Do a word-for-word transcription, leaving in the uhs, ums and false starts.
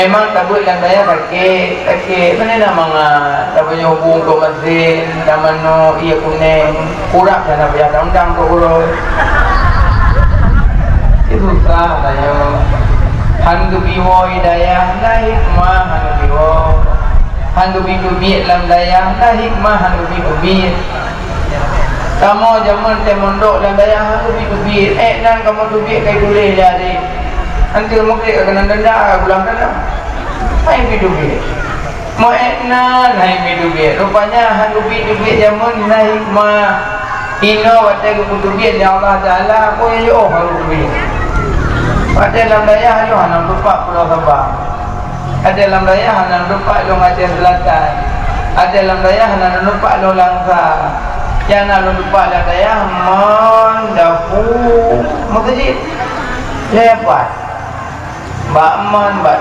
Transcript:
Memang tabeuet lam dayah sakét, sakét. Mana na mangat, tabeunyoe bu untuk mesin, dan manok, ié kuneng, kurang dan apa yang undang untuk urus. Itu susah tanya. Han geubi woe dayah, na hikmah han geubi woe. Han geubi teubiet lam dayah, na hikmah han geubi teubiet. Kamoe jameun teuh mondok lam dayah han geubi teubiet. Ék nan kamoe teubiet kai tuléh lé adé. Anteuk meugreb ka keunan denda, ka gulang denda. Hai geubi teubiet. Meu ék nan hai geubi teubiet. Rupanya han geubi teubiet jameun na hikmah. Inoe watée geupeuteubiet lé Allah Taala, peue nyang jiôh han geubi teubiet. Watée lam dayah nyoe hana meutupat Pulo Sabang. Ada lam dayah hana meutupat lôn Aceh Selatan. Ada lam dayah hana meutupat lôn Langsa. Nyang na lôn tupat lam dayah mon dapu meuseujid. Lepas. Bak mon, bak